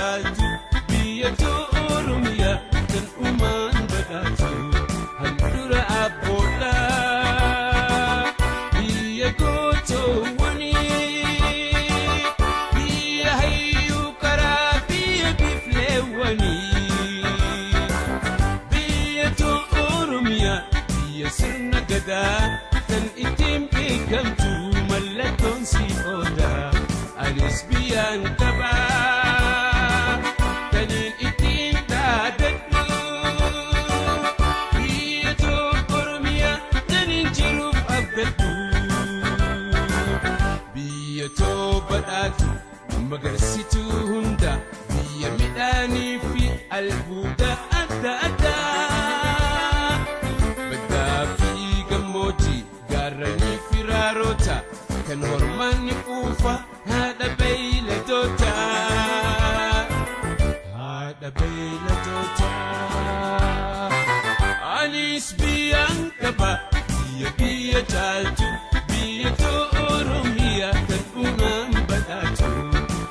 caaltu, biyya too Oromiyaa kan uumaan badhaatu, handhuura abboodha. Biyya gootoowwanii, biyya hayyuu karaa, biyya biifleewwanii. Biyya too Oromiyaa, biyya sirna gadaa kan ittiin beekamtu mallattoon si odaa. Anis biyyaan qabaa kaniin ittiin dhaadadhu. Biyya too Oromiyaa taniin jiruuf abdadhu. Biyya too badhaatu magarsituu hunda, biyya midhaanii fi albuuda adda addaa. Baddaa fi gammoojjii, gaarranii fi raaroota, kan hormaanni quufa haadha beeyladoota. Haadha beeyladoota. Anis biyyaan qaba, biyya biyya caaltu, biyya too Oromiyaa kan uumaan badhaatu,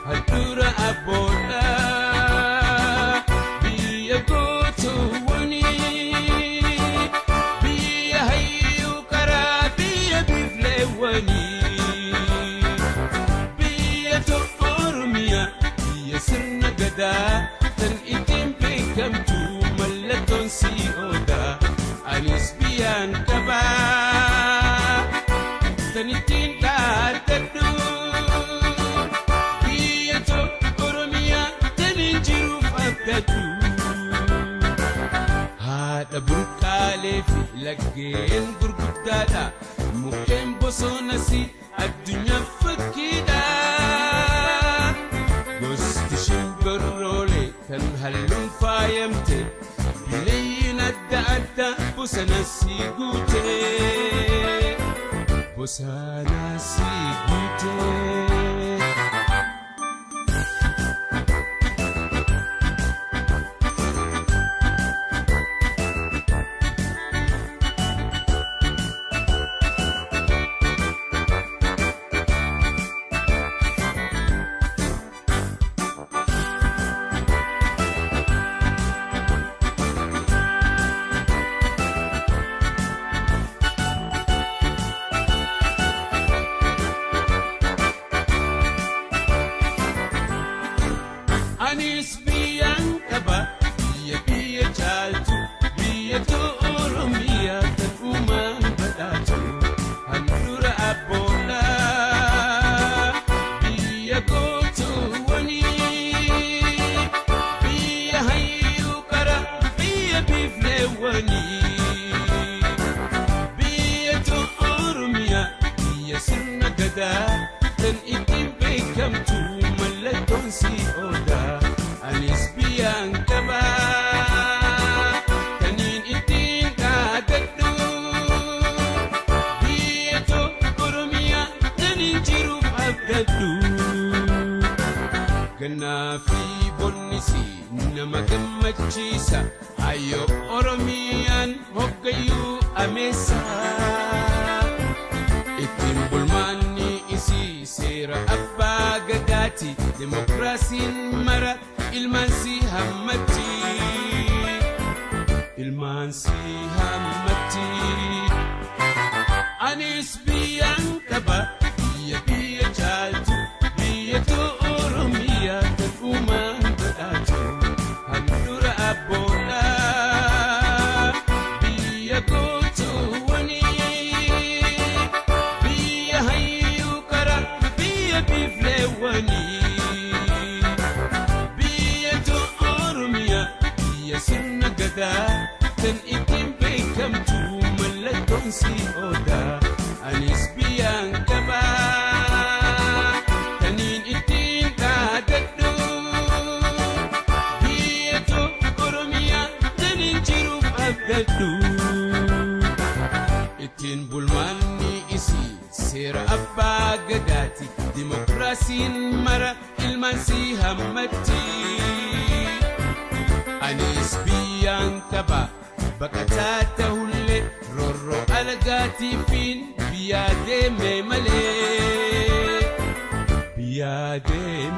handhuura abboodha. Biyya gootoowwanii, biyya hayyuu karaa, biyya biifleewwanii. Biyya too Oromiyaa, biyya sirna gadaa kan ittiin beekamtu mallattoon si odaa. Anis biyyaan qabaa tan ittiin dhaadadhu. Biyya too Oromiyaa taniin jiruuf abdadhu. Haadha burqaalee fi laggeen gurguddaadha. Mukkeen bosonas addunyaaf fakkiidha. Gosti shimbirroolee kan halluun faayamte, bineeyyiin adda addaa bosona si guute. Bosona si guute. Anis biyyaan qaba, biyya biyya caaltu, biyya too Oromiyaa kan uumaan badhaatu, handhuura abboodha. Biyya gootoowwanii, biyya hayyuu qara, biyya biifleewwanii. Biyya too Oromiyaa, biyya sirna gadaa kan ittiin beekamtu mallattoon si odaa. Anis biyyaan qabaa kaniin ittiin dhaadadhu. Biyya too Oromiyaa taniin jiruuf abdadhu. Gannaa fi bonnisi nama gammachiisa. Ayyoo Oromiyaan hoggayyuu ameessa. Ittiin bulmaanni isii seera abbaa gadaati. Dimokiraasiin mara ilmaan si hammatti. Ilmaan si hammatti. Anis biyyaan qaba, biyya biyya caaltu, biyya too Oromiyaa kan uumaan badhaatu, handhuura abboodha. Biyya gootoowwanii, biyya hayyuu qara, biyya biifleewwanii. Biyya too Oromiyaa, biyya sirna gadaa kan ittiin beekamtu mallattoon si odaa. Anis biyyaan qabaa kaniin ittiin dhaadadhu. Biyya too Oromiyaa taniin jiruuf abdadhu. Ittiin bulmaanni isii seera abbaa gadaati. Dimokiraasiin mara ilmaan si hammatti. Anis biyyaan qaba, baqataa ta'ullee, roorroo alagaatiifiin biyyaa deeme malee. Biyyaa deeme.